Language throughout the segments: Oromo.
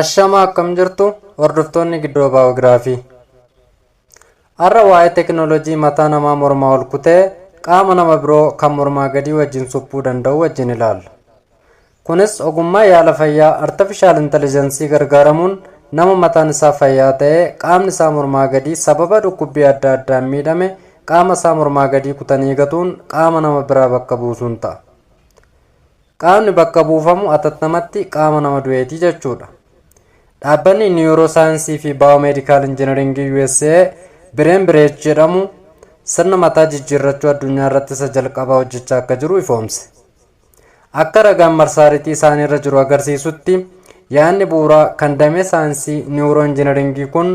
Ashamaa, akkam jirtu hordoftoonni Giddoo Baayogiraafii? Har'a waa'ee teekinooloojii mataa namaa mormaa ol kutee qaama nama biroo kan mormaa gadii wajjin suphuu danda'u wajjin ilaalla. Kunis ogummaa yaala fayyaa artificial intelligence gargaaramuun nama mataan isaa fayyaa ta'ee qaamni isaa mormaa gadii sababa dhukkubbii adda addaan miidhame qaama isaa mormaa gadii kutanii gatuun qaama nama biraa bakka buusuun ta'a. Qaamni bakka buufamu atattamatti qaama nama du'eetii jechuudha. Dhaabbanni niwuroosaayinsii fi biomedical engineering USA Brain Bridge jedhamu sirna mataa jijjiirrachuu addunyaa irratti isa jalqabaa hojjechaa akka jiru ifoomse. Akka ragaan marsaariitii isaanii irra jiru agarsiisutti, yaadni bu'uuraa kan damee saayinsii neuroengineering kun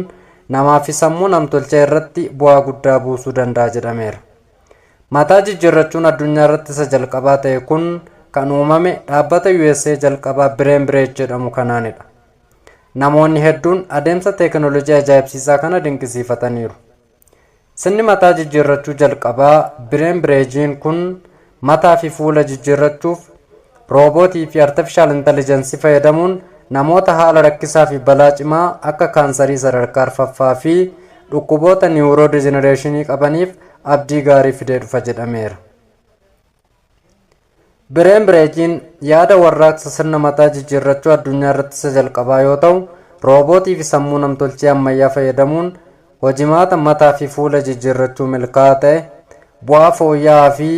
namaa fi sammuu namtolchee irratti bu'aa guddaa buusuu danda'a jedhameera. Mataa jijjiirrachuun addunyaa irratti isa jalqabaa ta'e kun kan uumame dhaabbata USA jalqabaa Brain Bridge jedhamu kanaanidha. Namoonni hedduun adeemsa teekinooloojii ajaa'ibsiisaa kana dinqisiifataniiru. Sirni mataa jijjiirrachuu jalqabaa Brain Bridge'n kun mataa fi fuula jijjiirrachuuf roobootii fi artificial intelligence fayyadamuun namoota haala rakkisaa fi balaa cimaa akka kaansarii sadarkaa arfaffaa fi dhukkuboota neurodegeneration qabaniif abdii gaarii fidee dhufa jedhameera. Brain Bridge'n yaada warraaqsa sirna mataa jijjiirrachuu addunyaa irratti isa jalqabaa yoo ta'u, roobootii fi sammuu namtolchee ammayyaa fayyadamuun hojimaata mataa fi fuula jijjiirrachuu milkaa'aa ta'e bu'aa fooyya'aa fi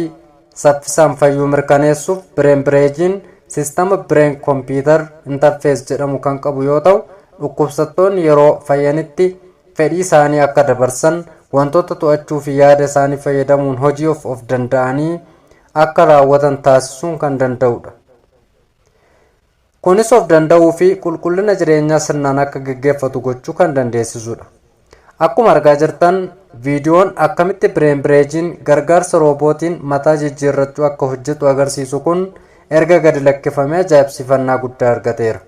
saffisaan fayyuu mirkaneessuuf Brain Bridge'n siistama Brain Computer Interface jedhamu kan qabu yoo ta'u, dhukkubsattoonni yeroo fayyanitti fedhii isaanii akka dabarsan, wantoota to'achuu fi yaada isaanii fayyadamuun hojii of of danda'anii akka raawwatan taasisuun kan danda'udha. Kunis of danda'uu fi qulqullina jireenyaa sirnaan akka gaggeeffatu gochuu kan dandeessisudha. Akkuma argaa jirtan, viidiyoon akkamitti Brain Bridge'n gargaarsa roobootiin mataa jijjiirrachuu akka hojjetu agarsiisu kun erga gadi lakkifamee ajaa'ibsiifannaa guddaa argateera.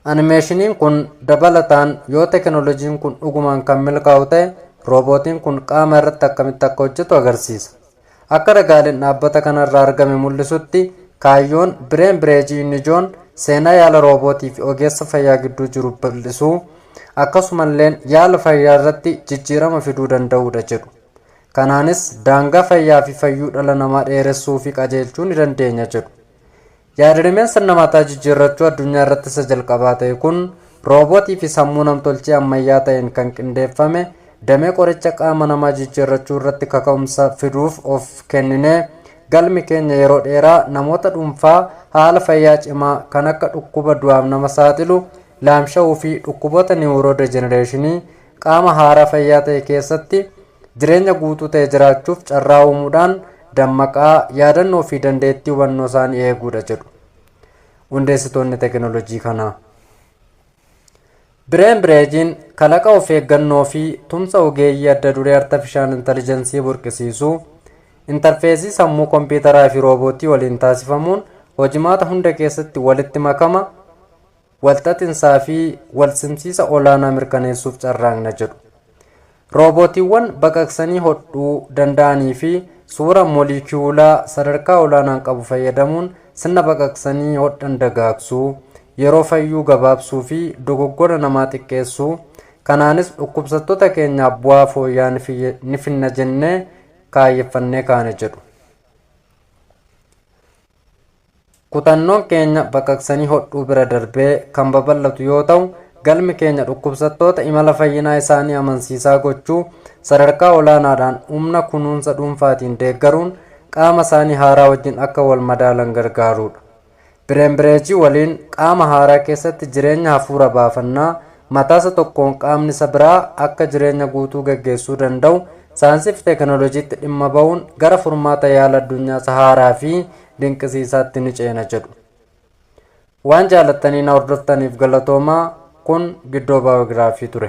Animeeshiniin kun dabalataan yoo teekinooloojiin kun dhugumaan kan milkaa'u ta'e roobootiin kun qaama irratti akkamitti akka hojjetu agarsiisa. Akka ragaaleen dhaabbata kanarraa argame mul'isutti, kaayyoon Brain Bridge inni ijoon seenaa yaala roobootii fi ogeessa fayyaa gidduu jiru bal'isuu, akkasumallee yaala fayyaa irratti jijjiirama fiduu danda'udha jedhu. Kanaanis daangaa fayyaa fi fayyuu dhala namaa dheeressuu fi qajeelchuu ni dandeenya jedhu. Yaadrimeen sirna mataa jijjiirrachuu addunyaa irratti isa jalqabaa ta'e kun roobootii fi sammuu namtolchee ammayyaa ta'een kan qindeeffame damee qoricha qaama namaa jijjiirrachuu irratti kaka'umsa fiduuf of kenninee, galmi keenya yeroo dheeraa namoota dhuunfaa haala fayyaa cimaa kan akka dhukkuba du'aaf nama saaxilu, laamsha'uu fi dhukkuboota neurodegeneration qaama haaraa fayyaa ta'e keessatti jireenya guutuu ta'e jiraachuuf carraa uumuudhaan dammaqaa, yaadannoo fi dandeettii hubannoo isaanii eeguudha jedhu hundeessitoonni teekinooloojii kanaa. Brain Bridge'n kalaqa of eeggannoo fi tumsa ogeeyyii adda duree artificial intelligence burqisiisuu, interface sammuu kompiitaraa fi roobootii waliin taasifamuun hojimaata hunda keessatti walitti makama, walxaxinsaa fi walsimsiisa olaanaa mirkaneessuuf carraaqna jedhu. Roobootiiwwan baqaqsanii hodhuu danda'anii fi suura mooliikiyuulaa sadarkaa olaanaan qabu fayyadamuun sirna baqaqsanii hodhan dagaagsuu, yeroo fayyuu gabaabsuu fi dogoggora namaa xiqqeessuu, kanaanis dhukkubsattoota keenyaaf bu'aa fooyya'aa ni finna jennee kaayyeffannee kaane jedhu. Kutannoon keenya baqaqsanii hodhuu bira darbee kan babal'atu yoo ta'u, galmi keenya dhukkubsattoota imala fayyinaa isaanii amansiisaa gochuu, sadarkaa olaanaadhaan humna kunuunsa dhuunfaatiin deeggaruun qaama isaanii haaraa wajjin akka wal madaalan gargaaruudha. Brain Bridge waliin qaama haaraa keessatti jireenya hafuura baafannaa, mataasa tokkoon qaamni isa biraa akka jireenya guutuu gaggeessuu danda'u saayinsii fi teekinooloojiitti dhimma ba'uun gara furmaata yaala addunyaa haaraa fi dinqisiisaatti ni ceena jedhu. Waan jaalattanii na hordoftaniif galatoomaa. Kun Giddoo Baayogiraafii ture.